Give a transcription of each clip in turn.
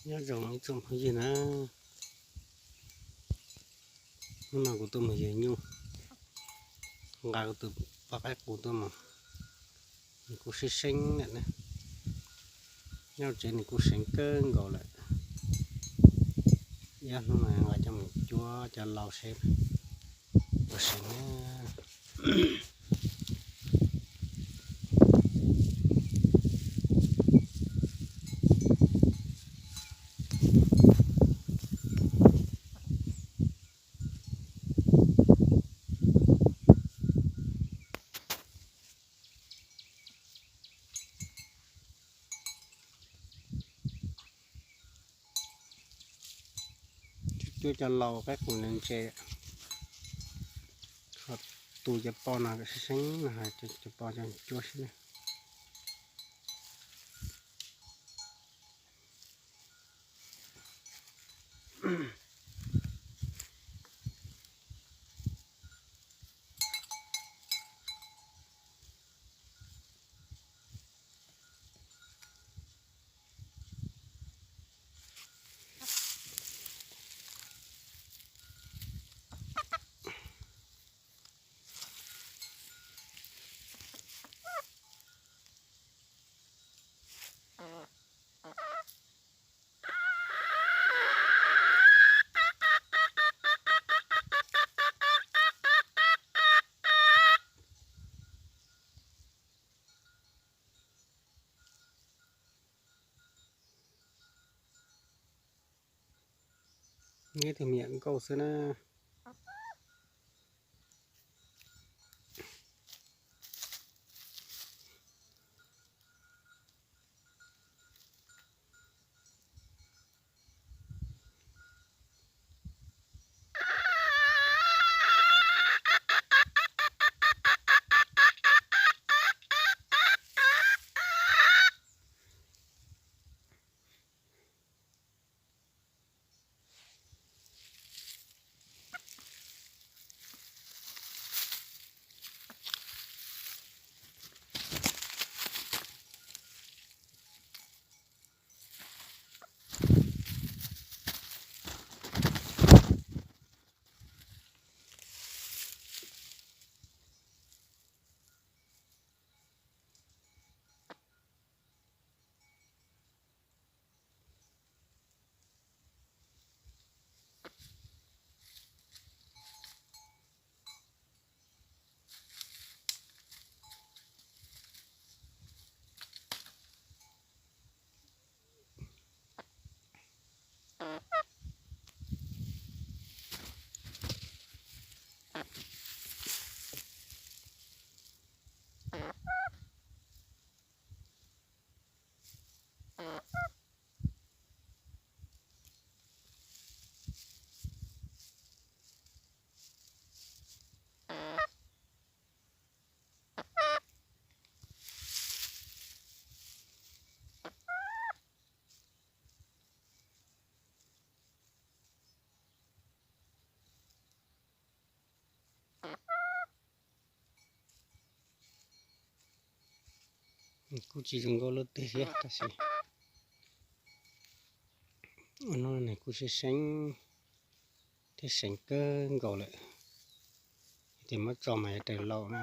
Nyob zoo ib tsoom phooj ywg na, hnub no kuv tuaj mus yug nyuj, nqa kuv tus poj qaib qus tuaj mus, nws kuj seeb seeb lawm na. Nyob tsev nws kuj seev kawg nkaus lawm. Ib hnub no nqa coj mus cuab cov lau seb puas seev na. Cuab cov lau qaib qus ntse, ho tu cov poj no seeb seeb no, cov poj coj cuab xwb na. Neb tus me nyuam nkauj xwb na. Kuj tsis zoo nkauj luaj twg thiab tab sis ua no nws kuj seev seev thiab seev kawg nkaus lawm. Ces muab tso mas yuav raws laus na.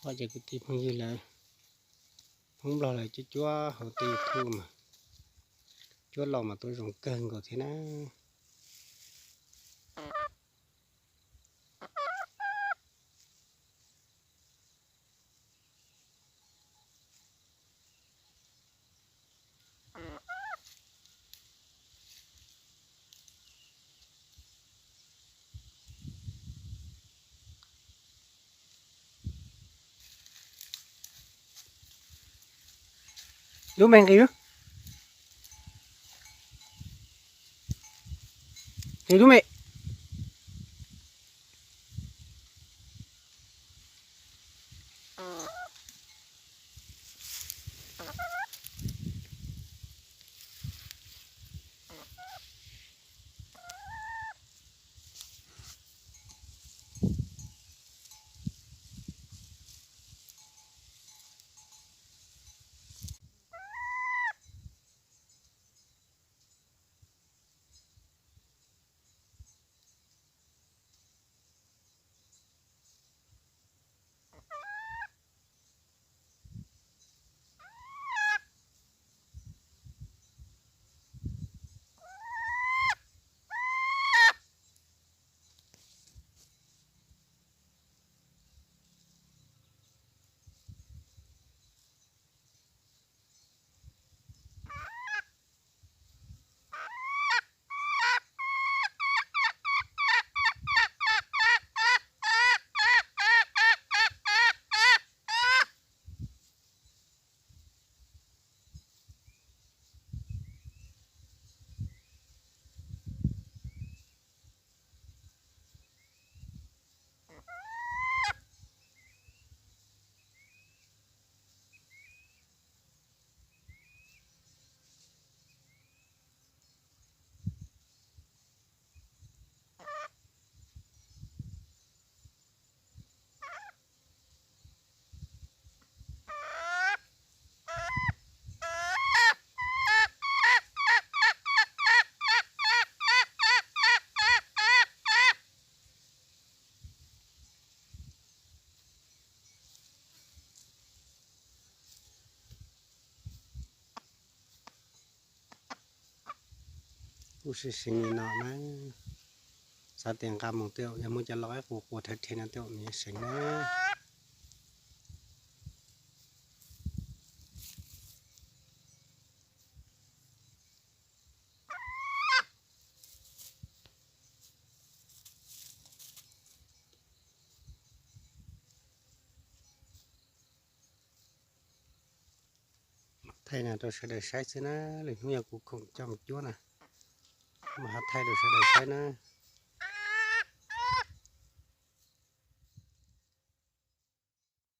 Pom ces kwv tij phooj ywg lawv, Hmoob Nplog lawv cuab cuab hauv tej YouTube mas cuab lau mas tuaj zoo kawg nkaus thiab na. Lub me nqis, nqis lub me. Kuj seev seev li no na. Xav tias nqa mus tej zaum yog muaj cov los ib qus quas rhawv rhe no tej zaum nws yuav seev na. Thaij no rau sawv daws saib xwb na, lwm hnub yog kuv khoom coj mus cuab na, mam ho thaij rau sawv daws saib na.